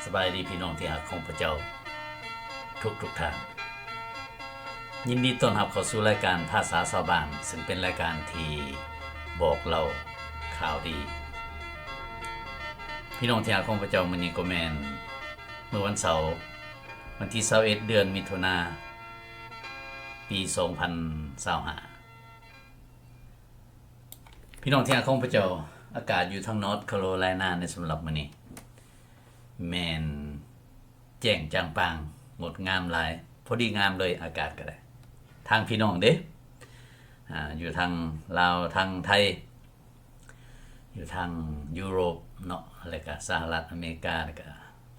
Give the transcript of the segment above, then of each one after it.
ສະບາຍດີພີ່ນ້ອງທີ່ຮັກຂອງພະເຈົ້າທຸກໆທ່ານ. ຍິນດີຕ້ອນຮັບເຂົ້າສູ່ລາຍການພາສາຊາວບ້ານ, ເຊິ່ງເປັນລາຍການທີ່ບອກເລົ່າຂ່າວດີ. ພີ່ນ້ອງທີ່ຮັກຂອງພະເຈົ້າ, ມື້ນີ້ກໍແມ່ນມື້ວັນເສົາ, ວັນທີຊາວເອັດ ເດືອນມິຖຸນາ ປີສອງພັນຊາວຫ້າ. ພີ່ນ້ອງທີ່ຮັກຂອງພະເຈົ້າ, ອາກາດຢູ່ທາງ North Carolina ໃນສຳລັບມື້ນີ້ ແມ່ນແຈ້ງຈາງປ່າງ, ງົດງາມຫຼາຍ, ພໍດີງາມເລີຍ, ອາກາດກໍໄດ້. ທາງພີ່ນ້ອງເດ້, ອາ, ຢູ່ທາງລາວ, ທາງໄທ, ຢູ່ທາງຢູໂຣບເນາະ, ແລ້ວກໍສະຫະລັດອາເມລິກາ, ແລ້ວກໍ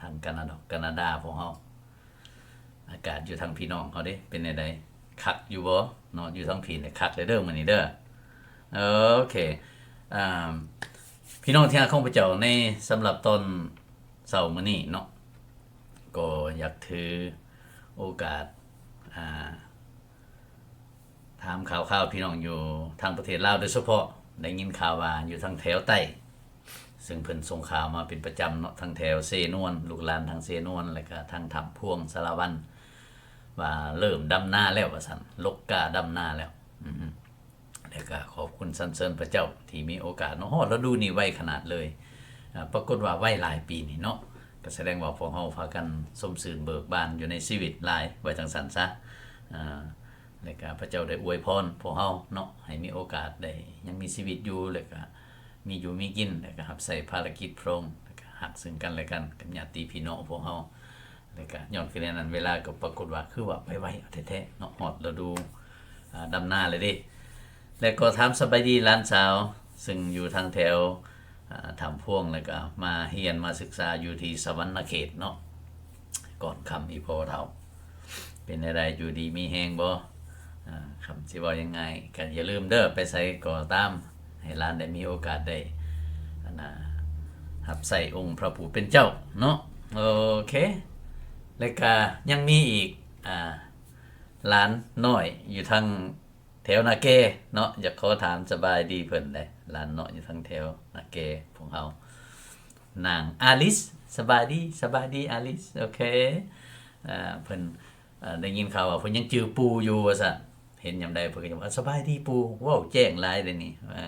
ທາງການາດາ, ການາດາພວກເຮົາ. ອາກາດຢູ່ທາງພີ່ນ້ອງເຮົາເດ້ ເປັນແນວໃດ? ຄັກຢູ່ບໍ່ເນາະ? ຢູ່ທາງພີ້ນີ້ຄັກເລີຍເດີ ມື້ນີ້ເດີ. ໂອເຄ ອາ ພີ່ນ້ອງທີ່ຮັກຂອງພະເຈົ້າ, ໃນສຳລັບຕອນເຊົ້າມື້ນີ້ເນາະ, ກໍຢາກຖືໂອກາດ ອາ ຖາມຂ່າວໆ ພີ່ນ້ອງຢູ່ທາງປະເທດລາວໂດຍສະເພາະ. ໄດ້ຍິນຂ່າວວ່າຢູ່ທາງແຖວໃຕ້ ເຊິ່ງເພິ່ນສົ່ງຂ່າວມາເປັນປະຈຳເນາະ, ທາງແຖວເຊນວນ, ລູກຫຼານທາງເຊນວນ ແລ້ວກະທາງຖ້ຳພວງ ສາລະວັນ ວ່າເລີ່ມດຳນາແລ້ວວ່າຊັ້ນ, ລົກກ້າດຳນາແລ້ວ. ອື ແລ້ວກະຂອບຄຸນສັນເສີນພະເຈົ້າທີ່ມີໂອກາດເນາະ, ຮອດລະດູນີ້ໄວຂະໜາດເລີຍ. ອາ ປາກົດວ່າໄວຫຼາຍປີນີ້ເນາະ, ກໍສະແດງວ່າພວກເຮົາພາກັນຊົມຊື່ນເບີກບານຢູ່ໃນຊີວິດຫຼາຍ, ວ່າຈັ່ງຊັ້ນຊະ. ອາ ແລ້ວກະພະເຈົ້າໄດ້ອວຍພອນພວກເຮົາເນາະ ໃຫ້ມີໂອກາດໄດ້ຍັງມີຊີວິດຢູ່, ແລ້ວກະມີຢູ່ມີກິນ, ແລ້ວກະຮັບໃຊ້ພາລະກິດພະອົງ, ແລ້ວກະຮັກເຊິ່ງກັນແລະກັນກັບຍາດຕິພີ່ນ້ອງພວກເຮົາ. ແລ້ວກະຍ້ອນຄືແນວນັ້ນ ເວລາກໍປາກົດວ່າຄືວ່າໄວໆ ເອົາແທ້ໆເນາະ, ຮອດລະດູ ອາ ດຳນາແລ້ວເດ້. ແລ້ວກໍຖາມສະບາຍດີຫຼານສາວ ເຊິ່ງຢູ່ທາງແຖວ ອາ ຖ້ຳພວງ ແລ້ວກໍມາຮຽນມາສຶກສາຢູ່ທີ່ສະຫວັນນະເຂດເນາະ, ກ່ອນຄຳອີ່ພໍ່ເຖົ້າ. ເປັນແນວໃດ? ຢູ່ດີມີແຮງບໍ່? ອາ ຄຳຊິເວົ້າຍັງໄງ ກໍຢ່າລືມເດີ, ໄປໃສກໍຕາມ ໃຫ້ຫຼານໄດ້ມີໂອກາດໄດ້ ອັນນ່າ ຮັບໃຊ້ອົງພະຜູ້ເປັນເຈົ້າເນາະ. ໂອເຄ ແລ້ວກະຍັງມີອີກ ອາ ຫຼານນ້ອຍຢູ່ທາງ ແຖວນາແກເນາະ, ຢາກຂໍຖາມສະບາຍດີເພິ່ນເດ້, ຫຼານເນາະ ຢູ່ທາງແຖວນາແກພວກເຮົາ. ນາງອາລິສ, ສະບາຍດີ, ສະບາຍດີອາລິສ. ໂອເຄ ເພິ່ນ ເອີ ໄດ້ຍິນຂ່າວວ່າເພິ່ນຍັງຈື່ປູ່ຢູ່ວ່າຊັ້ນ, ເຫັນຍາມໃດເພິ່ນກໍຈະວ່າ ສະບາຍດີປູ່, ເວົ້າແຈ້ງຫຼາຍເດນີ້. ເອີ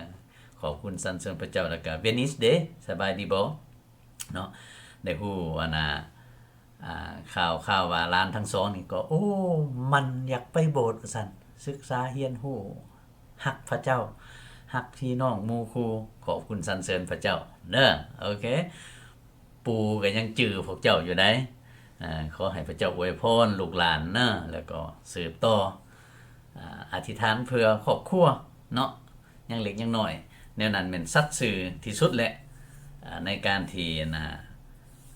ຂອບຄຸນສັນເສີນພະເຈົ້າ. ແລ້ວກະເວນິສເດ້, ສະບາຍດີບໍ່? ເນາະ ໄດ້ຮູ້ອັນນ່າ ອ່າ ຂ່າວ ຂ່າວວ່າຫຼານທັງສອງນີ້ກໍ ໂອ້ ໝັ່ນຢາກໄປໂບດວ່າຊັ້ນ, ສຶກສາຮຽນຮູ້ ຮັກພະເຈົ້າ ຮັກພີ່ນ້ອງໝູ່ຄູ່. ຂອບຄຸນສັນເສີນພະເຈົ້າເດີ. ໂອເຄ ປູ່ກໍຍັງຈື່ພວກເຈົ້າຢູ່ໃດ໋. ອ່າ ຂໍໃຫ້ພະເຈົ້າອວຍພອນລູກຫຼານເດີ ແລ້ວກໍສືບຕໍ່ ອ່າ ອະທິຖານເພື່ອຄອບຄົວເນາະ, ຍັງເລັກຍັງນ້ອຍ ແນວນັ້ນແມ່ນສັດຊື່ທີ່ສຸດແຫຼະ. ອ່າ ໃນການທີ່ ອັນນ່າ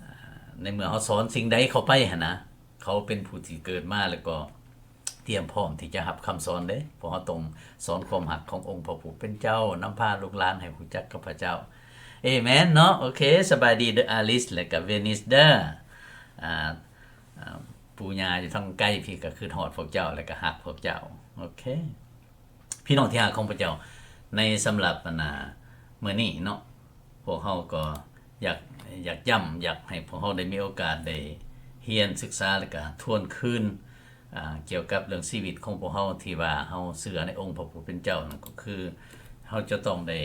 ອ່າ ໃນເມື່ອເຮົາສອນສິ່ງໃດເຂົ້າໄປຫັ້ນນະ, ເຂົາເປັນຜູ້ທີ່ເກີດມາ ແລ້ວກໍຕຽມພ້ອມທີ່ຈະຮັບຄຳສອນເດ້. ພວກເຮົາຕ້ອງສອນຄວາມຮັກຂອງອົງພະຜູ້ເປັນເຈົ້າ, ນຳພາລູກຫຼານໃຫ້ຮູ້ຈັກກັບພະເຈົ້າ. ເອແມນເນາະ. ໂອເຄ ສະບາຍດີເດີອາລິສ ແລະກະເວນິສເດີ. ອ່າ ອ່າ ປູ່ຍ່າຢູ່ທາງໄກພີ້ກໍຄິດຮອດພວກເຈົ້າ ແລະກະຮັກພວກເຈົ້າ. ໂອເຄ ພີ່ນ້ອງທີ່ຮັກຂອງພະເຈົ້າ, ໃນສຳລັບ ອັນນ່າ ມື້ນີ້ເນາະ, ພວກເຮົາກໍຢາກ ຢາກຢ້ຳ ຢາກໃຫ້ພວກເຮົາໄດ້ມີໂອກາດໄດ້ຮຽນສຶກສາ ແລະກະທວນຄືນ ອ່າ ກ່ຽວກັບເລື່ອງຊີວິດຂອງພວກເຮົາ ທີ່ວ່າເຮົາເຊື່ອໃນອົງພະຜູ້ເປັນເຈົ້ານັ້ນ ກໍຄືເຮົາຈະຕ້ອງໄດ້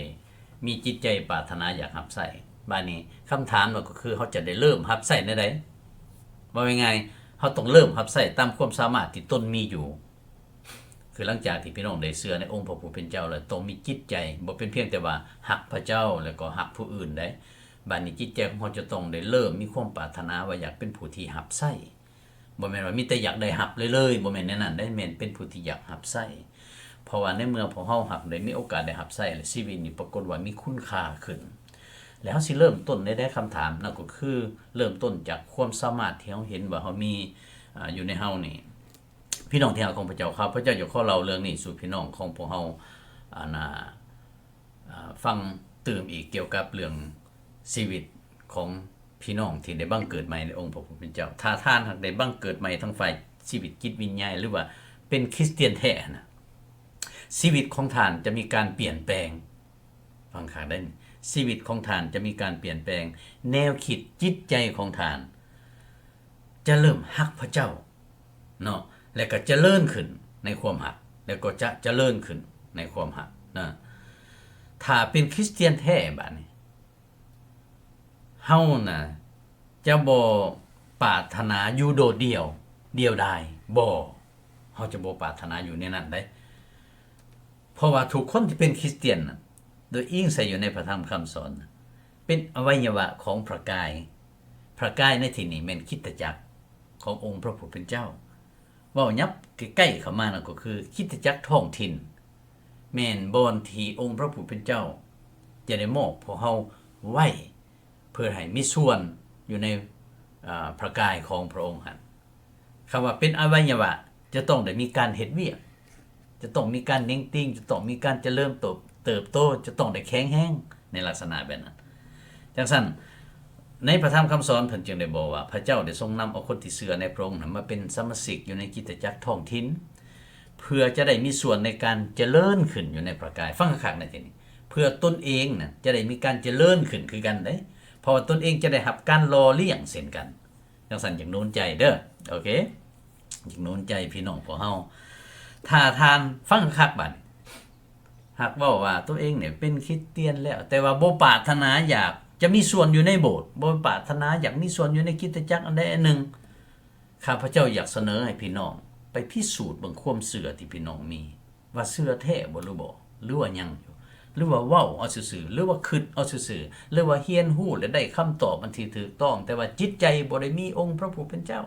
ມີຈິດໃຈປາດຖະໜາຢາກຮັບໃຊ້. ບາດນີ້ຄຳຖາມກໍຄື ເຮົາຈະໄດ້ເລີ່ມຮັບໃຊ້ແນວໃດ? ເວົ້າງ່າຍໆ ເຮົາຕ້ອງເລີ່ມຮັບໃຊ້ຕາມຄວາມສາມາດທີ່ຕົນມີຢູ່. ຄືຫຼັງຈາກທີ່ພີ່ນ້ອງໄດ້ເຊື່ອໃນອົງພະຜູ້ເປັນເຈົ້າແລ້ວ ຕ້ອງມີຈິດໃຈ ບໍ່ເປັນພຽງແຕ່ວ່າຮັກພະເຈົ້າ ແລ້ວກໍຮັກຜູ້ອື່ນໄດ໋. ບາດນີ້ຈິດໃຈຂອງເຮົາຈະຕ້ອງໄດ້ເລີ່ມມີຄວາມປາດຖະໜາວ່າຢາກເປັນຜູ້ທີ່ຮັບໃຊ້. ບໍ່ແມ່ນວ່າມີແຕ່ຢາກໄດ້ຮັບເລີຍໆ, ບໍ່ແມ່ນແນວນັ້ນເດ້, ແມ່ນເປັນຜູ້ທີ່ຢາກຮັບໃຊ້. ເພາະວ່າໃນເມື່ອພວກເຮົາຮັບ ໄດ້ມີໂອກາດໄດ້ຮັບໃຊ້ແລ້ວ ຊີວິດນີ້ປາກົດວ່າມີຄຸນຄ່າຂຶ້ນ. ແລ້ວເຮົາຊິເລີ່ມຕົ້ນໄດ້ໃດ? ຄຳຖາມນັ້ນກໍຄືເລີ່ມຕົ້ນຈາກຄວາມສາມາດທີ່ເຮົາເຫັນວ່າເຮົາມີ ອາ ຢູ່ໃນເຮົານີ້. ພີ່ນ້ອງທີ່ຮັກຂອງພະເຈົ້າ, ຂ້າພະເຈົ້າຢາກຂໍເລົ່າເລື່ອງນີ້ສູ່ພີ່ນ້ອງຂອງພວກເຮົາ ອັນນ່າ ອ່າ ຟັງຕື່ມອີກກ່ຽວກັບເລື່ອງຊີວິດຂອງພີ່ນ້ອງທີ່ໄດ້ບັງເກີດໃໝ່ໃນອົງພະຜູ້ເປັນເຈົ້າ. ຖ້າທ່ານຫາກໄດ້ບັງເກີດໃໝ່ທາງຝ່າຍຊີວິດຈິດວິນຍານ ຫຼືວ່າເປັນຄຣິສຕຽນແທ້ນະ, ຊີວິດຂອງທ່ານຈະມີການປ່ຽນແປງ. ຟັງຄັກເດີ້, ຊີວິດຂອງທ່ານຈະມີການປ່ຽນແປງ, ແນວຄິດຈິດໃຈຂອງທ່ານ ຈະເລີ່ມຮັກພະເຈົ້າເນາະ ແລະກໍຈະເລີນຂຶ້ນໃນຄວາມຮັກ ແລະກໍຈະຈະເລີນຂຶ້ນໃນຄວາມຮັກນະ. ຖ້າເປັນຄຣິສຕຽນແທ້ບາດນີ້ ເຮົານະຈະບໍ່ປາດຖະໜາຢູ່ໂດດດ່ຽວ ດ່ຽວດາຍ ບໍ່ ເຮົາຈະບໍ່ປາດຖະໜາຢູ່ໃນນັ້ນໄດ໋. ເພາະວ່າທຸກຄົນທີ່ເປັນຄຣິສຕຽນນະ ໂດຍອີງໃສ່ຢູ່ໃນພະທຳຄຳສອນນະ ເປັນອະໄວຍະວະຂອງພະກາຍ. ພະກາຍໃນທີ່ນີ້ແມ່ນຄຣິສຕະຈັກຂອງອົງພະຜູ້ເປັນເຈົ້າ. ເວົ້າຫຍັບໃກ້ໆເຂົ້າມານັ້ນກໍຄືຄຣິສຕະຈັກທ້ອງຖິ່ນ ແມ່ນບ່ອນທີ່ອົງພະຜູ້ເປັນເຈົ້າຈະໄດ້ມອບພວກເຮົາໄວ້ ເພື່ອໃຫ້ມີສ່ວນຢູ່ໃນ ເອີ ພະກາຍຂອງພະອົງຫັ້ນ. ຄຳວ່າເປັນອະໄວຍະວະ ຈະຕ້ອງໄດ້ມີການເຮັດວຽກ ຈະຕ້ອງມີການເໜັງຕີງ ຈະຕ້ອງມີການຈະເລີນໂຕ ເຕີບໂຕ ຈະຕ້ອງໄດ້ແຂງແຮງໃນລັກສະນະແບບນັ້ນ. ຈັ່ງຊັ້ນ ໃນພະທຳຄຳສອນເພິ່ນຈຶ່ງໄດ້ບອກວ່າ ພະເຈົ້າໄດ້ຊົງນຳເອົາຄົນທີ່ເຊື່ອໃນພະອົງນັ້ນມາເປັນສະມາຊິກຢູ່ໃນຄຣິສຕະຈັກທ້ອງຖິ່ນ ເພື່ອຈະໄດ້ມີສ່ວນໃນການຈະເລີນຂຶ້ນຢູ່ໃນພະກາຍ. ຟັງຄັກໆໃນທີ່ນີ້ ເພື່ອຕົນເອງນະຈະໄດ້ມີການຈະເລີນຂຶ້ນຄືກັນເດ້ ເພາະວ່າຕົນເອງຈະໄດ້ຮັບການຫຼໍ່ລ້ຽງເຊັ່ນກັນ. ຈັ່ງຊັ້ນຢາກໜູນໃຈເດີ ໂອເຄ ຢາກໜູນໃຈພີ່ນ້ອງພວກເຮົາ. ຖ້າທ່ານ ຟັງຄັກບາດນີ້ ຫາກເວົ້າວ່າຕົວເອງນີ້ເປັນຄຣິສຕຽນແລ້ວ ແຕ່ວ່າບໍ່ປາດຖະໜາຢາກຈະມີສ່ວນຢູ່ໃນໂບດ ບໍ່ປາດຖະໜາຢາກມີສ່ວນຢູ່ໃນຄຣິສຕະຈັກອັນໃດອັນໜຶ່ງ, ຂ້າພະເຈົ້າຢາກສະເໜີໃຫ້ພີ່ນ້ອງໄປພິສູດເບິ່ງຄວາມເຊື່ອທີ່ພີ່ນ້ອງມີ ວ່າເຊື່ອແທ້ບໍ່ຫຼືບໍ່ ຫຼືວ່າຍັງຢູ່ ຫຼືວ່າເວົ້າເອົາຊື່ໆ ຫຼືວ່າຄິດເອົາຊື່ໆ ຫຼືວ່າຮຽນຮູ້ ແລະ ໄດ້ຄຳຕອບອັນທີ່ຖືກຕ້ອງ ແຕ່ວ່າຈິດໃຈບໍ່ໄດ້ມີອົງພະຜູ້ເປັນເຈົ້າ,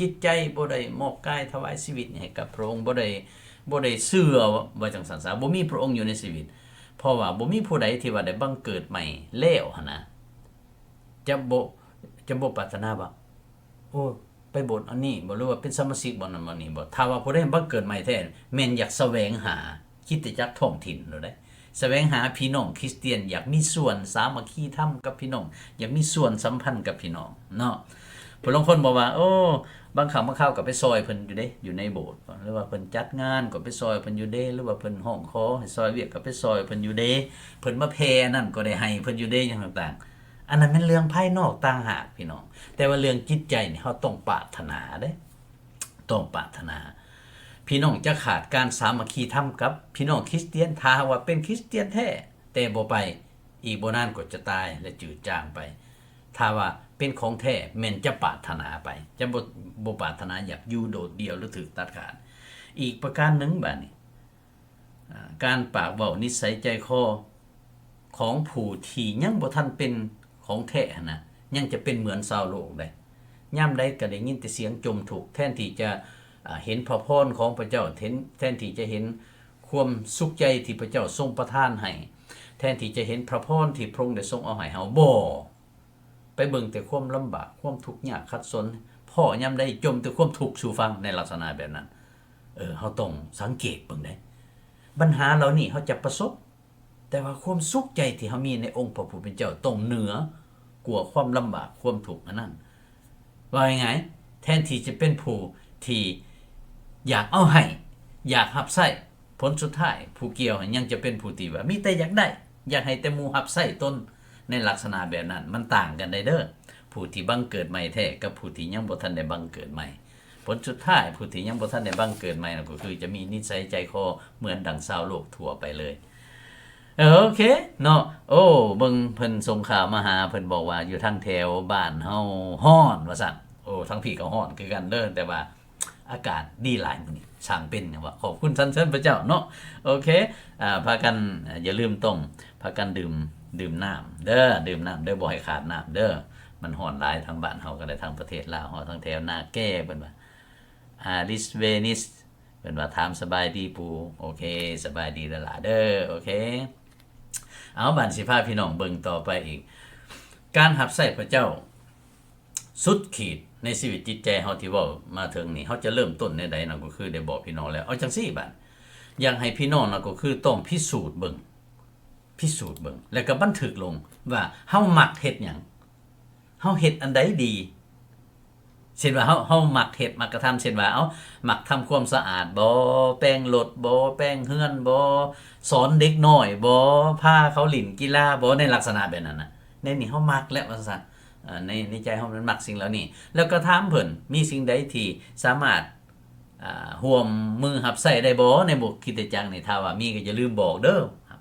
ຈິດໃຈບໍ່ໄດ້ມອບກາຍຖວາຍຊີວິດໃຫ້ກັບພະອົງ, ບໍ່ໄດ້ ບໍ່ໄດ້ເຊື່ອ ວ່າຈັ່ງຊັ້ນຊະ ບໍ່ມີພະອົງຢູ່ໃນຊີວິດ. ເພາະວ່າບໍ່ມີຜູ້ໃດທີ່ວ່າໄດ້ບັງເກີດໃໝ່ແລ້ວຫັ້ນນະ ຈະບໍ່ ຈະບໍ່ປາດຖະໜາວ່າ ໂອ້ ໄປໂບດອັນນີ້ບໍ່ ຫຼືວ່າເປັນສະມາຊິກບ່ອນນັ້ນບ່ອນນີ້ບໍ່. ຖ້າວ່າຜູ້ໃດບັງເກີດໃໝ່ແທ້ ແມ່ນຢາກສະແຫວງຫາຄຣິສຕະຈັກທ້ອງຖິ່ນໂລດເດ້ ສະແຫວງຫາພີ່ນ້ອງຄຣິສຕຽນ ຢາກມີສ່ວນສາມັກຄີທຳກັບພີ່ນ້ອງ ຢາກມີສ່ວນສຳພັນກັບພີ່ນ້ອງເນາະ. ຜູ້ລາງຄົນບອກວ່າ ໂອ້ ບາງຄັ້ງບາງຄາວກໍໄປຊ່ອຍເພິ່ນຢູ່ເດ້ ຢູ່ໃນໂບດ ຫຼືວ່າເພິ່ນຈັດງານກໍໄປຊ່ອຍເພິ່ນຢູ່ເດ້ ຫຼືວ່າເພິ່ນຮ້ອງຂໍໃຫ້ຊ່ອຍວຽກກໍໄປຊ່ອຍເພິ່ນຢູ່ເດ້ ເພິ່ນມາແຜ່ອັນນັ້ນກໍໄດ້ໃຫ້ເພິ່ນຢູ່ເດ້ ຫຍັງຕ່າງໆ. ອັນນັ້ນແມ່ນເລື່ອງພາຍນອກຕ່າງຫາກພີ່ນ້ອງ ແຕ່ວ່າເລື່ອງຈິດໃຈນີ້ ເຮົາຕ້ອງປາດຖະໜາເດ້ ຕ້ອງປາດຖະໜາ. ພີ່ນ້ອງຈະຂາດການສາມັກຄີທຳກັບພີ່ນ້ອງຄຣິສຕຽນ ຖ້າຫາກວ່າເປັນຄຣິສຕຽນແທ້ ແຕ່ບໍ່ໄປ ອີກບໍ່ນານກໍຈະຕາຍ ແລະ ຈືດຈາງໄປ. ຖ້າວ່າເປັນຂອງແທ້ ແມ່ນຈະປາດຖະໜາໄປ ຈະບໍ່ ບໍ່ປາດຖະໜາຢາກຢູ່ໂດດດ່ຽວ ຫຼື ຖືກຕັດຂາດ. ອີກປະການໜຶ່ງບາດນີ້ ອາ ການປາກເວົ້ານິດໄສໃຈຄໍຂອງຜູ້ທີ່ຍັງບໍ່ທັນເປັນຂອງແທ້ຫັ້ນນະ ຍັງຈະເປັນເໝືອນຊາວໂລກໄດ໋. ຍາມໃດກໍໄດ້ຍິນແຕ່ສຽງຈົ່ມທຸກ ແທນທີ່ຈະ ອາ ເຫັນພະພອນຂອງພະເຈົ້າ ເຫັນ ແທນທີ່ຈະເຫັນຄວາມສຸກໃຈທີ່ພະເຈົ້າຊົງປະທານໃຫ້ ແທນທີ່ຈະເຫັນພະພອນທີ່ພະອົງໄດ້ຊົງເອົາໃຫ້ເຮົາ ບໍ່ ໄປເບິ່ງແຕ່ຄວາມລຳບາກ ຄວາມທຸກຍາກຂັດສົນ ພໍ້ຍາມໃດຈົ່ມແຕ່ຄວາມທຸກສູ່ຟັງ ໃນລັກສະນະແບບນັ້ນ. ເອີ ເຮົາຕ້ອງສັງເກດເບິ່ງເດ້ ບັນຫາເຫຼົ່ານີ້ເຮົາຈະປະສົບ ແຕ່ວ່າຄວາມສຸກໃຈທີ່ເຮົາມີໃນອົງພະຜູ້ເປັນເຈົ້າ ຕ້ອງເໜືອກວ່າຄວາມລຳບາກຄວາມທຸກອັນນັ້ນ. ເວົ້າງ່າຍໆ ແທນທີ່ຈະເປັນຜູ້ທີ່ຢາກເອົາໃຫ້ ຢາກຮັບໃຊ້ ຜົນສຸດທ້າຍຜູ້ກ່ຽວຫັ້ນຍັງຈະເປັນຜູ້ທີ່ວ່າມີແຕ່ຢາກໄດ້ ຢາກໃຫ້ແຕ່ໝູ່ຮັບໃຊ້ຕົນ ໃນລັກສະນະແບບນັ້ນ. ມັນຕ່າງກັນໄດ໋ເດີ ຜູ້ທີ່ບັງເກີດໃໝ່ແທ້ກັບຜູ້ທີ່ຍັງບໍ່ທັນໄດ້ບັງເກີດໃໝ່. ຜົນສຸດທ້າຍ ຜູ້ທີ່ຍັງບໍ່ທັນໄດ້ບັງເກີດໃໝ່ນັ້ນ ກໍຄືຈະມີນິດໄສໃຈຄໍເໝືອນດັ່ງຊາວໂລກທົ່ວໄປເລີຍ. ເອີ ໂອເຄເນາະ. ໂອ້ ເບິ່ງເພິ່ນສົ່ງຂ່າວມາຫາ ເພິ່ນບອກວ່າຢູ່ທາງແຖວບ້ານເຮົາຮ້ອນວ່າຊັ້ນ. ໂອ້ ທາງພີ້ກໍຮ້ອນຄືກັນເດີ ແຕ່ວ່າ ອາກາດດີຫຼາຍມື້ນີ້ ຊ່າງເປັນຫຍັງວະ ຂອບຄຸນສັນເສີນພະເຈົ້າເນາະ. ໂອເຄ ອາ ພາກັນ ຢ່າລືມຕ້ອງພາກັນດື່ມ ດື່ມນ້ຳເດີ ດື່ມນ້ຳເດີ ບໍ່ໃຫ້ຂາດນ້ຳເດີ. ມັນຮ້ອນຫຼາຍ ທາງບ້ານເຮົາກໍໄດ້ ທາງປະເທດລາວເຮົາ ທາງແຖວນາແກ ເພິ່ນວ່າ ອາລິສເວນິສ ເພິ່ນວ່າ ຖາມສະບາຍດີປູ່. ໂອເຄ ສະບາຍດີຫຼາຍໆເດີ. ໂອເຄ ເອົາ ບາດຊິພາພີ່ນ້ອງເບິ່ງຕໍ່ໄປອີກ ການຮັບໃຊ້ພະເຈົ້າ ສຸດຂີດໃນຊີວິດຈິດໃຈເຮົາທີ່ເວົ້າມາເຖິງນີ້ ເຮົາຈະເລີ່ມຕົ້ນແນວໃດນັ້ນ ກໍຄືໄດ້ບອກພີ່ນ້ອງແລ້ວ. ເອົາຈັ່ງຊີ້ບາດ ຢາກໃຫ້ພີ່ນ້ອງນັ້ນ ກໍຄືຕ້ອງພິສູດເບິ່ງ ພິສູດເບິ່ງ ແລ້ວກໍບັນທຶກລົງວ່າເຮົາມັກເຮັດຫຍັງ ເຮົາເຮັດອັນໃດດີ. ເຊັ່ນວ່າເຮົາ ເຮົາມັກເຮັດ ມັກກະທຳ ເຊັ່ນວ່າ ເອົາ ມັກທຳຄວາມສະອາດບໍ ແປງລົດບໍ ແປງເຮືອນບໍ ສອນເດັກນ້ອຍບໍ ພາເຂົາຫຼິ້ນກິລາບໍ ໃນລັກສະນະແບບນັ້ນນະ. ໃນນີ້ເຮົາມັກແລ້ວວ່າຊັ້ນ ໃນ ໃນໃຈເຮົາມັນມັກສິ່ງເຫຼົ່ານີ້ ແລ້ວກໍຖາມເພິ່ນ ມີສິ່ງໃດທີ່ສາມາດ ຮ່ວມມືຮັບໃຊ້ໄດ້ບໍ່ໃນໂບດຄຣິສຕະຈັກນີ້? ຖ້າວ່າມີກໍຢ່າລືມບອກເດີ້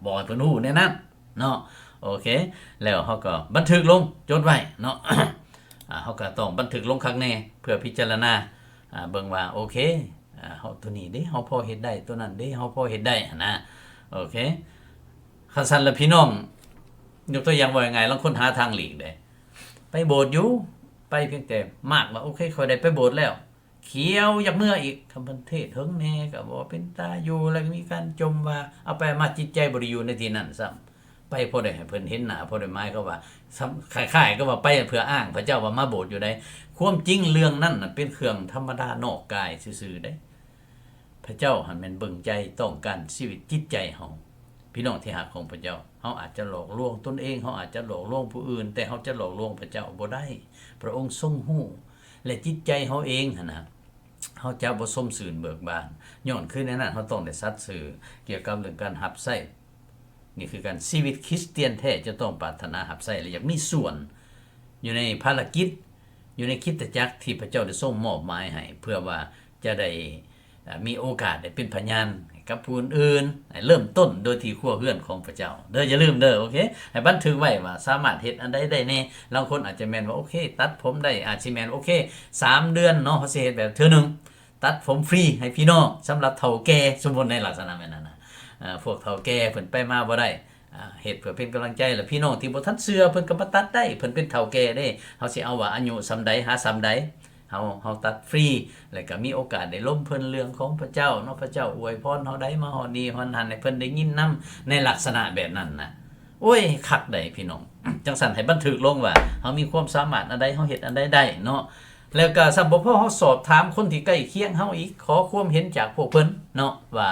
ບອກໃຫ້ເພິ່ນຮູ້ແນວນັ້ນເນາະ. ໂອເຄ ແລ້ວເຮົາກໍບັນທຶກລົງ ຈົດໄວ້ເນາະ. ເຮົາກໍຕ້ອງບັນທຶກລົງຄັກແນ່ ເພື່ອພິຈາລະນາເບິ່ງວ່າ ໂອເຄ ເຮົາໂຕນີ້ເດ້ ເຮົາພໍເຮັດໄດ້ ໂຕນັ້ນເດ້ ເຮົາພໍເຮັດໄດ້ຫັ້ນນະ. ໂອເຄ ຄັນຊັ້ນລະພີ່ນ້ອງ ຍົກຕົວຢ່າງວ່າງ່າຍໆ ລາງຄົນຫາທາງຫຼີກເດ້ ໄປໂບດຢູ່ ໄປພຽງແຕ່ມາກວ່າ ໂອເຄ ຂ້ອຍໄດ້ໄປໂບດແລ້ວ ຂຽວຢາກເມືອອີກ ຄັນເພິ່ນເທດເຖິງແດ່ກໍບໍ່ເປັນຕາຢູ່ ແລ້ວກໍມີການຈົ່ມວ່າ ເອົາໄປມາຈິດໃຈບໍ່ໄດ້ຢູ່ໃນທີ່ນັ້ນຊ້ຳ ໄປພໍໄດ້ໃຫ້ເພິ່ນເຫັນໜ້າ ພໍໄດ້ໝາຍຄວາມວ່າ ຄ້າຍໆກັບວ່າໄປເພື່ອອ້າງພະເຈົ້າວ່າມາໂບດຢູ່ໃດ. ຄວາມຈິງເລື່ອງນັ້ນນະເປັນເລື່ອງທຳມະດານອກກາຍຊື່ໆເດ້. ພະເຈົ້າຫັ້ນແມ່ນເບິ່ງໃຈ ຕ້ອງການຊີວິດຈິດໃຈເຮົາ. ພີ່ນ້ອງທີ່ຮັກຂອງພະເຈົ້າ, ເຮົາອາດຈະຫຼອກລວງຕົນເອງ, ເຮົາອາດຈະຫຼອກລວງຜູ້ອື່ນ, ແຕ່ເຮົາຈະຫຼອກລວງພະເຈົ້າບໍ່ໄດ້. ພະອົງຊົງຮູ້ ແລະ ຈິດໃຈເຮົາເອງຫັ້ນນະ ເຮົາຈະບໍ່ຊົມຊື່ນເບີກບານ. ຍ້ອນຄືແນວນັ້ນ ເຮົາຕ້ອງໄດ້ສັດຊື່ກ່ຽວກັບເລື່ອງການຮັບໃຊ້. ນີ້ຄືການ ຊີວິດຄຣິສຕຽນແທ້ຈະຕ້ອງປາດຖະໜາຮັບໃຊ້ ແລະ ຢາກມີສ່ວນຢູ່ໃນພາລະກິດ, ຢູ່ໃນຄຣິສຕະຈັກທີ່ພະເຈົ້າໄດ້ຊົງມອບໝາຍໃຫ້ ເພື່ອວ່າຈະໄດ້ ເອີ ມີໂອກາດໄດ້ເປັນພະຍານໃຫ້ກັບຜູ້ອື່ນໆ. ໃຫ້ເລີ່ມຕົ້ນໂດຍທີ່ຄົວເຮືອນຂອງພະເຈົ້າເດີ ຢ່າລືມເດີ. ໂອເຄ ໃຫ້ບັນທຶກໄວ້ວ່າສາມາດເຮັດອັນໃດໄດ້ແດ່. ລາງຄົນອາດຈະແມ່ນວ່າ ໂອເຄ ຕັດຜົມໄດ້ ອາດຊິແມ່ນ ໂອເຄ ສາມເດືອນເນາະ ເຮົາຊິເຮັດແບບເທື່ອໜຶ່ງ ຕັດຜົມຟຣີໃຫ້ພີ່ນ້ອງ ສຳລັບເຖົ້າແກ່ ສົມມຸດໃນລັກສະນະແມ່ນນັ້ນນະ. ເອີ ພວກເຖົ້າແກ່ເພິ່ນໄປມາບໍ່ໄດ້ ເຮັດເພື່ອເປັນກຳລັງໃຈ ແລະ ພີ່ນ້ອງທີ່ບໍ່ທັນເຊື່ອ ເພິ່ນກໍມາຕັດໄດ້ ເພິ່ນເປັນເຖົ້າແກ່ເດ້. ເຮົາຊິເອົາວ່າອາຍຸສ່ຳໃດຫາສ່ຳໃດ ເຮົາ ເຮົາຕັດຟຣີ ແລະ ກໍມີໂອກາດໄດ້ລົມເພິ່ນເລື່ອງຂອງພະເຈົ້າເນາະ. ພະເຈົ້າອວຍພອນເຮົາໄດ້ມາຮອດນີ້ຮອດຫັ້ນ ໃຫ້ເພິ່ນໄດ້ຍິນນຳ ໃນລັກສະນະແບບນັ້ນນະ. ໂອ້ຍ ຄັກໃດ໋ພີ່ນ້ອງ. ຈັ່ງຊັ້ນໃຫ້ບັນທຶກລົງວ່າເຮົາມີຄວາມສາມາດອັນໃດ ເຮົາເຮັດອັນໃດໄດ້ເນາະ. ແລ້ວກໍຊ້ຳບໍ່ພໍ ເຮົາສອບຖາມຄົນທີ່ໃກ້ຄຽງເຮົາອີກ ຂໍຄວາມເຫັນຈາກພວກເພິ່ນເນາະ ວ່າ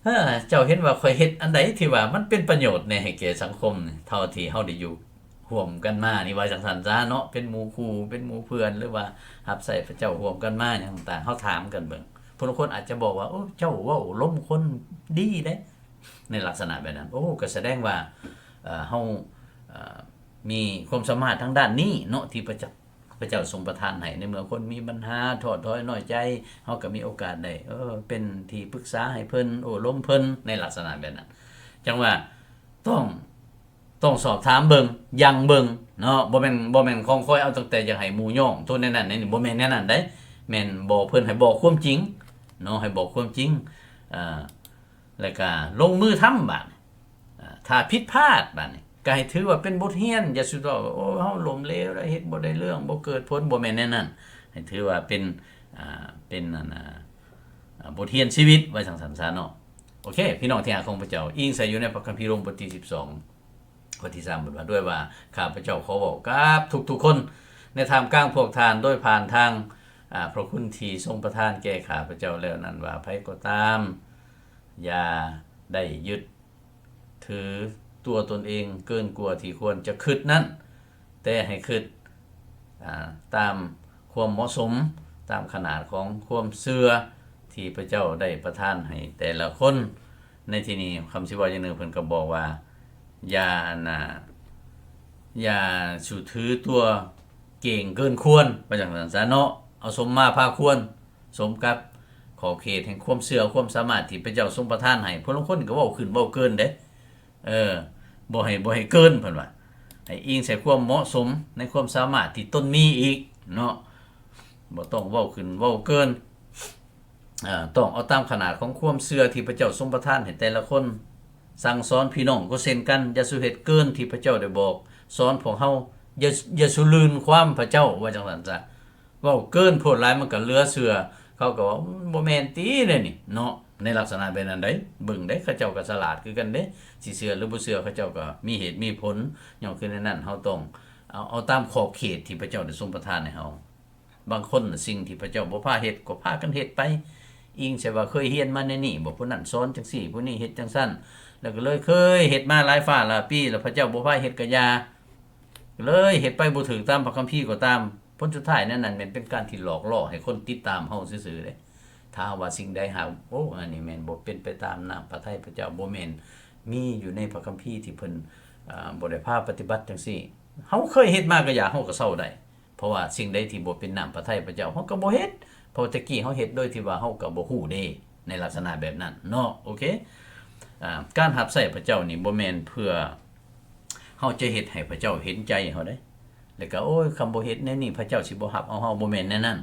ເອີ ເຈົ້າເຫັນວ່າຂ້ອຍເຮັດອັນໃດທີ່ວ່າມັນເປັນປະໂຫຍດແດ່ໃຫ້ແກ່ສັງຄົມ ເທົ່າທີ່ເຮົາໄດ້ຢູ່ຮ່ວມກັນມານີ້ ວ່າຈັ່ງຊັ້ນຊະເນາະ ເປັນໝູ່ຄູ່ ເປັນໝູ່ເພື່ອນ ຫຼືວ່າຮັບໃຊ້ພະເຈົ້າຮ່ວມກັນມາຫຍັງຕ່າງໆ ເຮົາຖາມກັນເບິ່ງ. ຜູ້ລາງຄົນອາດຈະບອກວ່າ ໂອ້ ເຈົ້າເວົ້າລົມຄົນດີເດ້ ໃນລັກສະນະແບບນັ້ນ. ໂອ້ ກໍສະແດງວ່າ ເອີ ເຮົາ ເອີ ມີຄວາມສາມາດທາງດ້ານນີ້ເນາະ ທີ່ພະເຈົ້າ ພະເຈົ້າຊົງປະທານໃຫ້. ໃນເມື່ອຄົນມີບັນຫາທໍ້ຖອຍນ້ອຍໃຈ ເຮົາກໍມີໂອກາດໄດ້ ເອີ ເປັນທີ່ປຶກສາໃຫ້ເພິ່ນ ໂອ້ລົມເພິ່ນ ໃນລັກສະນະແບບນັ້ນ. ຈັ່ງວ່າຕ້ອງ ຕ້ອງສອບຖາມເບິ່ງ ຢັ້ງເບິ່ງເນາະ. ບໍ່ແມ່ນ ບໍ່ແມ່ນຂອງຂ້ອຍເອົາຕັ້ງແຕ່ຢາກໃຫ້ໝູ່ຍ້ອງໂຕແນວນັ້ນແນວນີ້ ບໍ່ແມ່ນແນວນັ້ນໃດ໋. ແມ່ນບອກເພິ່ນໃຫ້ບອກຄວາມຈິງເນາະ ໃຫ້ບອກຄວາມຈິງ ເອີ ແລ້ວກະລົງມືທຳບາດນີ້. ອາ ຖ້າຜິດພາດບາດນີ້ ກໍໃຫ້ຖືວ່າເປັນບົດຮຽນ. ຢ່າສຸດວ່າ ໂອ້ ເຮົາລົ້ມເຫຼວແລ້ວ ເຮັດບໍ່ໄດ້ເລື່ອງ ບໍ່ເກີດຜົນ ບໍ່ແມ່ນແນວນັ້ນ. ໃຫ້ຖືວ່າເປັນ ອາ ເປັນ ອັນ ອາ ບົດຮຽນຊີວິດ ວ່າຈັ່ງຊັ້ນຊະເນາະ. ໂອເຄ ພີ່ນ້ອງທີ່ຮັກຂອງພະເຈົ້າ, ອີງໃສ່ຢູ່ໃນພະຄຳພີໂຣມບົດທີສິບສອງ ຂໍ້ທີສາມ ເພິ່ນວ່າ ດ້ວຍວ່າ ຂ້າພະເຈົ້າຂໍເວົ້າກັບທຸກໆຄົນ ໃນທ່າມກາງພວກທ່ານ ໂດຍຜ່ານທາງ ອາ ພະຄຸນທີ່ຊົງປະທານແກ່ຂ້າພະເຈົ້າແລ້ວນັ້ນວ່າ ໃຜກໍຕາມ ຢ່າໄດ້ຍຶດຖືຕົວຕົນເອງເກີນກວ່າທີ່ຄວນຈະຄິດນັ້ນ, ແຕ່ໃຫ້ຄິດ ອາ ຕາມຄວາມເໝາະສົມ, ຕາມຂະໜາດຂອງຄວາມເຊື່ອທີ່ພະເຈົ້າໄດ້ປະທານໃຫ້ແຕ່ລະຄົນ. ໃນທີ່ນີ້ຄຳຊິເວົ້າຢ່າງໜຶ່ງ ເພິ່ນກໍບອກວ່າ ຢ່າ ອັນນ່າ ຢ່າສູ່ຖືຕົວເກັ່ງເກີນຄວນ ວ່າຈັ່ງຊັ້ນຊະເນາະ, ເອົາສົມມາພາຄວນ ສົມກັບຂອບເຂດແຫ່ງຄວາມເຊື່ອ ຄວາມສາມາດທີ່ພະເຈົ້າຊົງປະທານໃຫ້. ຜູ້ລາງຄົນກໍເວົ້າຂຶ້ນເວົ້າເກີນເດ້. ເອີ ບໍ່ໃຫ້ ບໍ່ໃຫ້ເກີນ ເພິ່ນວ່າ ໃຫ້ອີງໃສ່ຄວາມເໝາະສົມໃນຄວາມສາມາດທີ່ຕົນມີອີກເນາະ, ບໍ່ຕ້ອງເວົ້າຂຶ້ນເວົ້າເກີນ. ເອີ ຕ້ອງເອົາຕາມຂະໜາດຂອງຄວາມເຊື່ອທີ່ພະເຈົ້າຊົງປະທານໃຫ້ແຕ່ລະຄົນ. ສັ່ງສອນພີ່ນ້ອງກໍເຊັ່ນກັນ, ຢ່າສູ່ເຮັດເກີນທີ່ພະເຈົ້າໄດ້ບອກສອນພວກເຮົາ, ຢ່າ ຢ່າສູ່ລື່ນຄວາມພະເຈົ້າ, ວ່າຈັ່ງຊັ້ນຊະ. ເວົ້າເກີນໂພດຫຼາຍມັນກໍເຫຼືອເຊື່ອ, ເຂົາກໍວ່າ ອືມ ບໍ່ແມ່ນຕິແນວນີ້ເນາະ, ໃນລັກສະນະແບບນັ້ນໃດ໋. ເບິ່ງເດ້ ເຂົາເຈົ້າກໍສະຫຼາດຄືກັນເດ້, ຊິເຊື່ອຫຼືບໍ່ເຊື່ອ ເຂົາເຈົ້າກໍມີເຫດມີຜົນ. ຍ້ອນຄືແນວນັ້ນ ເຮົາຕ້ອງເອົາ ເອົາຕາມຂອບເຂດທີ່ພະເຈົ້າໄດ້ຊົງປະທານໃຫ້ເຮົາ. ບາງຄົນນະ ສິ່ງທີ່ພະເຈົ້າບໍ່ພາເຮັດກໍພາກັນເຮັດໄປ, ອີງໃສ່ວ່າເຄີຍຮຽນມາແນວນີ້ບໍ, ຜູ້ນັ້ນສອນຈັ່ງຊີ້ ຜູ້ນີ້ເຮັດຈັ່ງຊັ້ນ, ແລ້ວກໍເລີຍເຄີຍເຮັດມາຫຼາຍຟ້າຫຼາຍປີ ແລ້ວພະເຈົ້າບໍ່ພາເຮັດກໍຢ່າ, ເລີຍເຮັດໄປບໍ່ຖືກຕາມພະຄຳພີກໍຕາມ. ຜົນສຸດທ້າຍແນວນັ້ນແມ່ນເປັນການທີ່ຫຼອກຫຼໍ່ໃຫ້ຄົນຕິດຕາມເຮົາຊື່ໆເດ້. ຖ້າເຮົາວ່າສິ່ງໃດຫາກ ໂອ້ ອັນນີ້ແມ່ນບໍ່ເປັນໄປຕາມນ້ຳພະໄທພະເຈົ້າ, ບໍ່ແມ່ນມີຢູ່ໃນພະຄຳພີທີ່ເພິ່ນ ອາ ບໍ່ໄດ້ພາປະຕິບັດຈັ່ງຊີ້, ເຮົາເຄີຍເຮັດມາກະຢ່າ ເຮົາກະເຊົາໄດ້ ເພາະວ່າສິ່ງໃດທີ່ບໍ່ເປັນນ້ຳພະໄທພະເຈົ້າ ເຮົາກະບໍ່ເຮັດ ເພາະວ່າແຕ່ກີ້ເຮົາເຮັດໂດຍທີ່ວ່າເຮົາກະບໍ່ຮູ້ເດ້ ໃນລັກສະນະແບບນັ້ນເນາະ. ໂອເຄ ອາ ການຮັບໃຊ້ພະເຈົ້ານີ້ບໍ່ແມ່ນເພື່ອເຮົາຈະເຮັດໃຫ້ພະເຈົ້າເຫັນໃຈເຮົາເດ້ ແລ້ວກະ ໂອ້ຍ ຄັນບໍ່ເຮັດແນວນີ້ ພະເຈົ້າຊິບໍ່ຮັບເອົາເຮົາ ບໍ່ແມ່ນແນວນັ້ນ.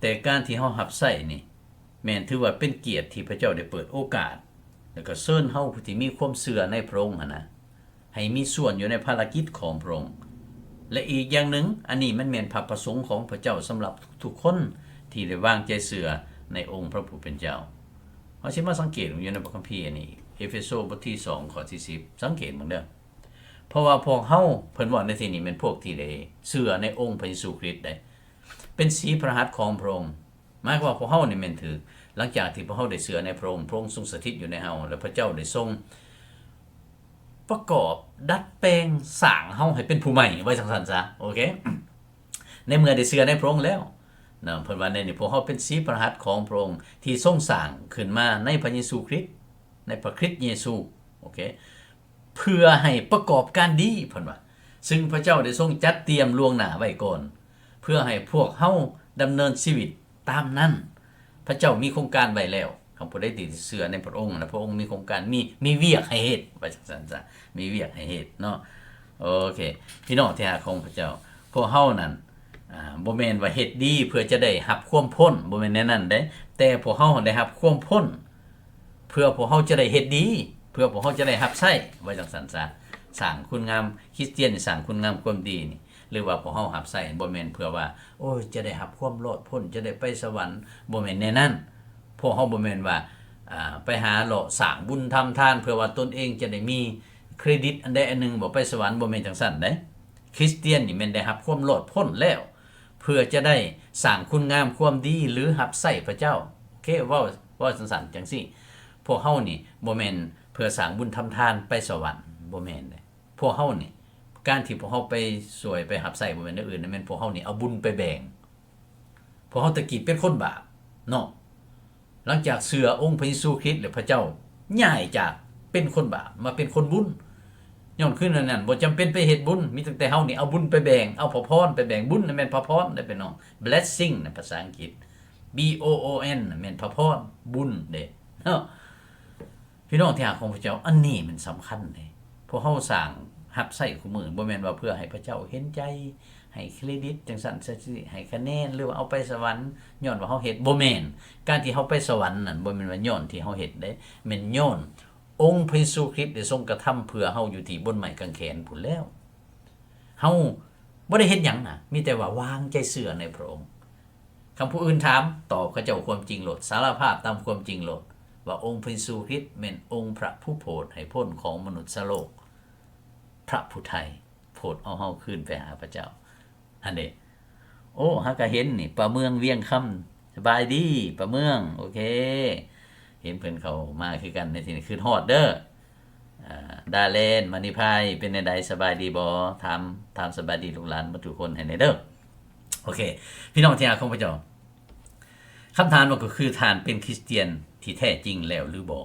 ແຕ່ການທີ່ເຮົາຮັບໃຊ້ນີ້ ແມ່ນຖືວ່າເປັນກຽດທີ່ພະເຈົ້າໄດ້ເປີດໂອກາດ ແລ້ວກະເຊີນເຮົາຜູ້ທີ່ມີຄວາມເຊື່ອໃນພະອົງຫັ້ນນະ ໃຫ້ມີສ່ວນຢູ່ໃນພາລະກິດຂອງພະອົງ. ແລະ ອີກຢ່າງໜຶ່ງ, ອັນນີ້ມັນແມ່ນພະປະສົງຂອງພະເຈົ້າສຳລັບທຸກໆຄົນທີ່ໄດ້ວາງໃຈເຊື່ອໃນອົງພະຜູ້ເປັນເຈົ້າ. ເຮົາຊິມາສັງເກດເບິ່ງຢູ່ໃນພະຄຳພີອັນນີ້ ເອເຟໂຊບົດທີສອງ ຂໍ້ທີສິບ ສັງເກດເບິ່ງເດີ. ເພາະວ່າພວກເຮົາ, ເພິ່ນເວົ້າໃນທີ່ນີ້ແມ່ນພວກທີ່ໄດ້ເຊື່ອໃນອົງພະເຢຊູຄຣິດໄດ໋, ເປັນສີພະລະຫັດຂອງພະອົງ. ໝາຍຄວາມວ່າພວກເຮົານີ້ແມ່ນຖືກ, ຫຼັງຈາກທີ່ພວກເຮົາໄດ້ເຊື່ອໃນພະອົງ, ພະອົງຊົງສະຖິດຢູ່ໃນເຮົາ ແລະ ພະເຈົ້າໄດ້ຊົງປະກອບ, ດັດແປງ, ສ້າງເຮົາໃຫ້ເປັນຜູ້ໃໝ່, ວ່າຈັ່ງຊັ້ນຊະ. ໂອເຄ, ໃນເມື່ອໄດ້ເຊື່ອໃນພະອົງແລ້ວນະ, ເພິ່ນວ່າໃນນີ້ ພວກເຮົາເປັນສີພະລະຫັດຂອງພະອົງ ທີ່ຊົງສ້າງຂຶ້ນມາໃນພະເຢຊູຄຣິດ, ໃນພະຄຣິດເຢຊູ. ໂອເຄ, ເພື່ອໃຫ້ປະກອບການດີ, ເພິ່ນວ່າ, ຊຶ່ງພະເຈົ້າໄດ້ຊົງຈັດຕຽມລ່ວງໜ້າໄວ້ກ່ອນ, ເພື່ອໃຫ້ພວກເຮົາດຳເນີນຊີວິດຕາມນັ້ນ. ພະເຈົ້າມີໂຄງການໄວ້ແລ້ວ. ຄັນຜູ້ໃດທີ່ເຊື່ອໃນພະອົງນະ, ພະອົງມີໂຄງການ, ມີ, ມີວຽກໃຫ້ເຮັດ, ວ່າຈັ່ງຊັ້ນຊະ, ມີວຽກໃຫ້ເຮັດເນາະ. ໂອເຄ, ພີ່ນ້ອງທີ່ຮັກຂອງພະເຈົ້າ, ພວກເຮົານັ້ນ, ອາ, ບໍ່ແມ່ນວ່າເຮັດດີເພື່ອຈະໄດ້ຮັບຄວາມພົ້ນ, ບໍ່ແມ່ນແນວນັ້ນເດ້, ແຕ່ພວກເຮົາໄດ້ຮັບຄວາມພົ້ນ ເພື່ອພວກເຮົາຈະໄດ້ເຮັດດີ, ເພື່ອພວກເຮົາຈະໄດ້ຮັບໃຊ້, ວ່າຈັ່ງຊັ້ນຊະ. ສ້າງຄຸນງາມ, ຄຣິສຕຽນນີ້ສ້າງຄຸນງາມຄວາມດີນີ້, ຫຼືວ່າພວກເຮົາຮັບໃຊ້, ບໍ່ແມ່ນເພື່ອວ່າ, ໂອ້ຍ, ຈະໄດ້ຮັບຄວາມລອດພົ້ນ, ຈະໄດ້ໄປສະຫວັນ, ບໍ່ແມ່ນແນວນັ້ນ. ພວກເຮົາບໍ່ແມ່ນວ່າ, ອາ, ໄປຫາເລາະສ້າງບຸນທຳທານ ເພື່ອວ່າຕົນເອງຈະໄດ້ມີເຄຣດິດອັນໃດອັນໜຶ່ງ, ບໍ່ໄປສະຫວັນ, ບໍ່ແມ່ນຈັ່ງຊັ້ນເດ້. ຄຣິສຕຽນນີ້ແມ່ນໄດ້ຮັບຄວາມລອດພົ້ນແລ້ວ ເພື່ອຈະໄດ້ສ້າງຄຸນງາມຄວາມດີ ຫຼື ຮັບໃຊ້ພະເຈົ້າ. ໂອເຄ, ເວົ້າ, ເວົ້າສັ້ນໆ ຈັ່ງຊີ້, ພວກເຮົານີ້ບໍ່ແມ່ນເພື່ອສ້າງບຸນທຳທານໄປສະຫວັນ, ບໍ່ແມ່ນເດ້. ພວກເຮົານີ້, ການທີ່ພວກເຮົາໄປຊ່ວຍ, ໄປຮັບໃຊ້, ບໍ່ແມ່ນແນວອື່ນ, ແມ່ນພວກເຮົານີ້ເອົາບຸນໄປແບ່ງ. ພວກເຮົາແຕ່ກີ້ເປັນຄົນບາບເນາະ. ຫຼັງຈາກເຊື່ອອົງພະເຢຊູຄຣິດແລ້ວ, ພະເຈົ້າຍ້າຍຈາກເປັນຄົນບາບມາເປັນຄົນບຸນ. ຍ້ອນຄືແນວນັ້ນ, ບໍ່ຈຳເປັນໄປເຮັດບຸນ, ມີຕັ້ງແຕ່ເຮົານີ້ເອົາບຸນໄປແບ່ງ, ເອົາພະພອນໄປແບ່ງ. ບຸນນະແມ່ນພະພອນເດ້ ພີ່ນ້ອງ, blessing ນະພາສາອັງກິດ, B O O N ນະແມ່ນພະພອນ, ບຸນເດ້ເນາະ. ພີ່ນ້ອງທີ່ຮັກຂອງພະເຈົ້າ, ອັນນີ້ມັນສຳຄັນເດ້. ພວກເຮົາສ້າງຮັບໃຊ້ຄູ່ມື້ ບໍ່ແມ່ນວ່າເພື່ອໃຫ້ພະເຈົ້າເຫັນໃຈ, ໃຫ້ເຄຣດິດຈັ່ງຊັ້ນຈັ່ງຊີ້, ໃຫ້ຄະແນນ ຫຼືວ່າເອົາໄປສະຫວັນຍ້ອນວ່າເຮົາເຮັດ, ບໍ່ແມ່ນ. ການທີ່ເຮົາໄປສະຫວັນນັ້ນ ບໍ່ແມ່ນວ່າຍ້ອນທີ່ເຮົາເຮັດເດ້, ແມ່ນຍ້ອນອົງພະເຢຊູຄຣິດໄດ້ຊົງກະທຳເພື່ອເຮົາຢູ່ທີ່ບົນໄມ້ກາງແຂນພຸ້ນແລ້ວ. ເຮົາບໍ່ໄດ້ເຮັດຫຍັງນະ, ມີແຕ່ວ່າວາງໃຈເຊື່ອໃນພະອົງ. ຄັນຜູ້ອື່ນຖາມ, ຕອບເຂົາເຈົ້າຄວາມຈິງໂລດ, ສາລະພາບຕາມຄວາມຈິງໂລດ ວ່າອົງພະເຢຊູຄຣິດແມ່ນອົງພະຜູ້ໂຜດໃຫ້ພົ້ນຂອງມະນຸດສະໂລກ, ພະຜູ້ໄຖ່ໂຜດເອົາເຮົາຄືນໄປຫາພະເຈົ້າ. ຫັ້ນເດ້. ໂອ້, ຫາກະເຫັນນີ້, ປາເມືອງວຽງຄຳ, ສະບາຍດີ ປາເມືອງ. ໂອເຄ, ເຫັນເພິ່ນເຂົ້າມາຄືກັນໃນທີ່ນີ້, ຄຶດຮອດເດີ. ອາ, ດາແລນ ມະນີໄພ ເປັນແນວໃດ ສະບາຍດີບໍ່? ຖາມ, ຖາມສະບາຍດີລູກຫຼານໝົດທຸກຄົນໃຫ້ແດ່ເດີ. ໂອເຄ, ພີ່ນ້ອງທີ່ຮັກຂອງພະເຈົ້າ, ຄຳຖາມມັນກໍຄື ທ່ານເປັນຄຣິສຕຽນທີ່ແທ້ຈິງແລ້ວຫຼືບໍ່?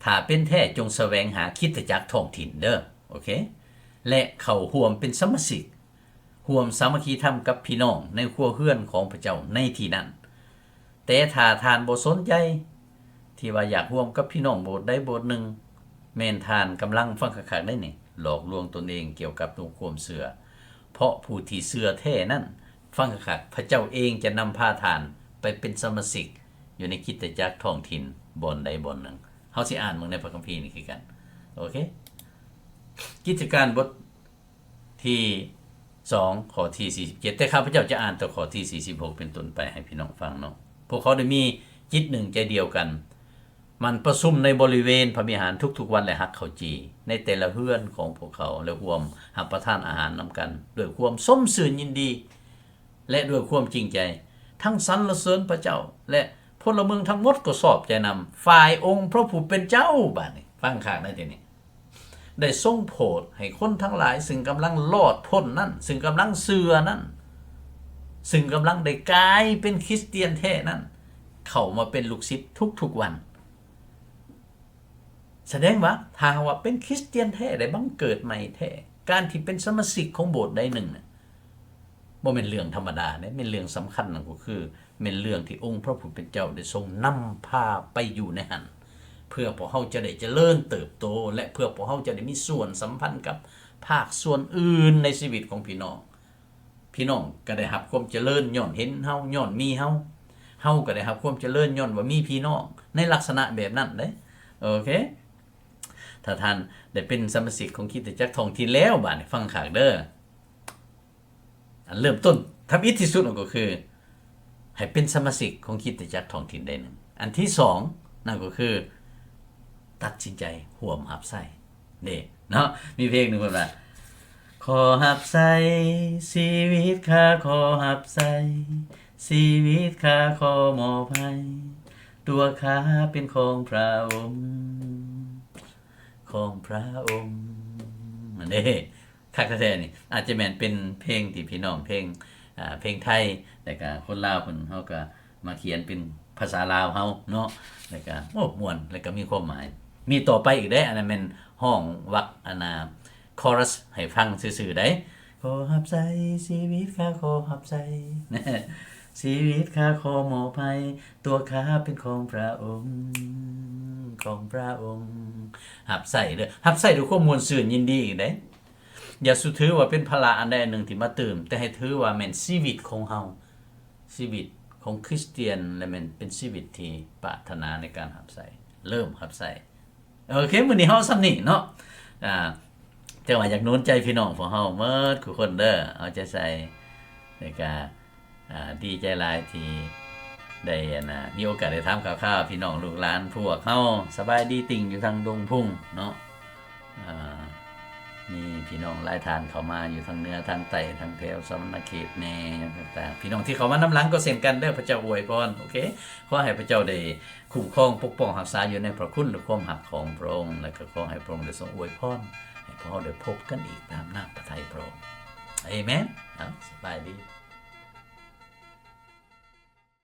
ຖ້າເປັນແທ້, ຈົ່ງສະແຫວງຫາຄຣິສຕະຈັກທ້ອງຖິ່ນເດີ, ໂອເຄ, ແລະ ເຂົ້າຮ່ວມເປັນສະມາຊິກ, ຮ່ວມສາມັກຄີທຳກັບພີ່ນ້ອງໃນຄົວເຮືອນຂອງພະເຈົ້າໃນທີ່ນັ້ນ. ແຕ່ຖ້າທ່ານບໍ່ສົນໃຈທີ່ວ່າຢາກຮ່ວມກັບພີ່ນ້ອງໂບດໃດໂບດໜຶ່ງ, ແມ່ນທ່ານກຳລັງ, ຟັງຄັກໆເດີນີ້, ຫຼອກລວງຕົນເອງກ່ຽວກັບຄວາມເຊື່ອ. ເພາະຜູ້ທີ່ເຊື່ອແທ້ນັ້ນ, ຟັງຄັກໆ, ພະເຈົ້າເອງຈະນຳພາທ່ານໄປເປັນສະມາຊິກຢູ່ໃນຄຣິສຕະຈັກທ້ອງຖິ່ນບ່ອນໃດບ່ອນໜຶ່ງ. ເຮົາຊິອ່ານເບິ່ງໃນພະຄຳພີນີ້ຄືກັນ. ໂອເຄ. ກິດຈະການບົດ ທີສອງ ຂໍ້ທີສີ່ສິບເຈັດ, ແຕ່ຂ້າພະເຈົ້າຈະອ່ານແຕ່ຂໍ້ທີສີ່ສິບຫົກເປັນຕົ້ນໄປໃຫ້ພີ່ນ້ອງຟັງເນາະ. ພວກເຂົາໄດ້ມີຈິດໜຶ່ງໃຈດຽວກັນ, ໝັ່ນປະຊຸມໃນບໍລິເວນພະວິຫານທຸກໆວັນ ແລະ ຫັກເຂົ້າຈີ່ໃນແຕ່ລະເຮືອນຂອງພວກເຂົາ, ແລະ ຮ່ວມຮັບປະທານອາຫານນຳກັນດ້ວຍຄວາມຊົມຊື່ນຍິນດີ ແລະ ດ້ວຍຄວາມຈິງໃຈ, ທັງສັນລະເສີນພະເຈົ້າ, ແລະ ພົນລະເມືອງທັງໝົດກໍຊອບໃຈນຳຝ່າຍອົງພະຜູ້ເປັນເຈົ້າ. ບາດນີ້ຟັງຄັກໃນທີ່ນີ້, ໄດ້ຊົງໂຜດໃຫ້ຄົນທັງຫຼາຍ ຊຶ່ງກຳລັງລອດພົ້ນນັ້ນ, ຊຶ່ງກຳລັງເຊື່ອນັ້ນ, ຊຶ່ງກຳລັງໄດ້ກາຍເປັນຄຣິສຕຽນແທ້ນັ້ນ, ເຂົ້າມາເປັນລູກສິດທຸກໆວັນ. ສະແດງວ່າ ຖ້າຫາກວ່າເປັນຄຣິສຕຽນແທ້, ໄດ້ບັງເກີດໃໝ່ແທ້, ການທີ່ເປັນສະມາຊິກຂອງໂບດໃດໜຶ່ງນະ ບໍ່ແມ່ນເລື່ອງທຳມະດາເດ້ ແມ່ນເລື່ອງສຳຄັນ ນັ້ນກໍຄື ແມ່ນເລື່ອງທີ່ອົງພະຜູ້ເປັນເຈົ້າໄດ້ຊົງນຳພາໄປຢູ່ໃນຫັ້ນ ເພື່ອພວກເຮົາຈະໄດ້ຈະເລີນເຕີບໂຕ ແລະ ເພື່ອພວກເຮົາຈະໄດ້ມີສ່ວນສຳພັນກັບພາກສ່ວນອື່ນໃນຊີວິດຂອງພີ່ນ້ອງ. ພີ່ນ້ອງກໍໄດ້ຮັບຄວາມຈະເລີນຍ້ອນເຫັນເຮົາ, ຍ້ອນມີເຮົາ. ເຮົາກໍໄດ້ຮັບຄວາມຈະເລີນຍ້ອນວ່າມີພີ່ນ້ອງ ໃນລັກສະນະແບບນັ້ນເດ້. ໂອເຄ. ຖ້າທ່ານໄດ້ເປັນສະມາຊິກຂອງຄຣິສຕະຈັກທ້ອງຖິ່ນແລ້ວ, ບາດນີ້ຟັງຄັກເດີ. ອັນເລີ່ມຕົ້ນທຳອິດທີ່ສຸດກໍຄື ໃຫ້ເປັນສະມາຊິກຂອງຄຣິສຕະຈັກທ້ອງຖິ່ນໃດໜຶ່ງ. ອັນທີສອງ ນັ້ນກໍຄື ຕັດສິນໃຈຮ່ວມຮັບໃຊ້ເດ້ເນາະ. ມີເພງໜຶ່ງເພິ່ນວ່າ ຂໍຮັບໃຊ້ ຊີວິດຂ້າຂໍຮັບໃຊ້ ຊີວິດຂ້າຂໍມອບໃຫ້ ຕົວຂ້າເປັນຂອງພຣະອົງ ຂອງພຣະອົງ ນັ້ນເດ້. ຄັກແທ້ໆ ນີ້ ອາດຈະແມ່ນເປັນເພງທີ່ພີ່ນ້ອງເພງ ອາ ເພງໄທ ແລ້ວກະຄົນລາວເພິ່ນ ເຮົາກະມາຂຽນເປັນພາສາລາວເຮົາເນາະ ແລ້ວກະ ໂອ້ ມ່ວນ ແລ້ວກະມີຄວາມໝາຍ. ມີຕໍ່ໄປອີກເດ້ ອັນນັ້ນແມ່ນຮ້ອງວັກ ອັນນ່າ ຄໍຣັສໃຫ້ຟັງຊື່ໆ ໃດ. ຂໍຮັບໃຊ້ ຊີວິດຂ້າຂໍຮັບໃຊ້ ຊີວິດຂ້າຂໍມອບໃຫ້ ຕົວຂ້າເປັນຂອງພຣະອົງ ຂອງພຣະອົງ. ຮັບໃຊ້ເດີ ຮັບໃຊ້ດ້ວຍຄວາມມ່ວນຊື່ນຍິນດີອີກເດ້. ຢ່າສູ່ຖືວ່າເປັນພາລະອັນໃດອັນໜຶ່ງທີ່ມາຕື່ມ, ແຕ່ໃຫ້ຖືວ່າແມ່ນຊີວິດຂອງເຮົາ, ຊີວິດຂອງຄຣິສຕຽນ ແລະ ແມ່ນເປັນຊີວິດທີ່ປາດຖະໜາໃນການຮັບໃຊ້, ເລີ່ມຮັບໃຊ້. ໂອເຄ, ມື້ນີ້ເຮົາສ່ຳນີ້ເນາະ. ອ່າ ແຕ່ວ່າຢາກໜູນໃຈພີ່ນ້ອງພວກເຮົາໝົດທຸກຄົນເດີ, ເອົາໃຈໃສ່ ແລ້ວກະ ອ່າ ດີໃຈຫຼາຍທີ່ໄດ້ ອັນນ່າ ມີໂອກາດໄດ້ຖາມຂ່າວໆ ພີ່ນ້ອງລູກຫຼານພວກເຮົາ. ສະບາຍດີຕິ່ງຢູ່ທາງດົງພຸງເນາະ. ອ່າ ມີພີ່ນ້ອງຫຼາຍທ່ານເຂົ້າມາຢູ່ທາງເໜືອທາງໃຕ້ ທາງແຖວສະຫວັນນະເຂດແດ່ ຫຍັງຕ່າງໆ. ພີ່ນ້ອງທີ່ເຂົ້າມານຳຫຼັງກໍເຊັ່ນກັນເດີ, ພະເຈົ້າອວຍພອນ. ໂອເຄ, ຂໍໃຫ້ພະເຈົ້າໄດ້ຄຸ້ມຄອງປົກປ້ອງຮັກສາຢູ່ໃນພະຄຸນ ແລະ ຄວາມຮັກຂອງພະອົງ, ແລະ ກໍຂໍໃຫ້ພະອົງໄດ້ຊົງອວຍພອນໃຫ້ພວກເຮົາໄດ້ພົບກັນອີກຕາມນ້ຳພະໄທພະອົງ. ເອເມນ. ເອົາ ສະບາຍດີ.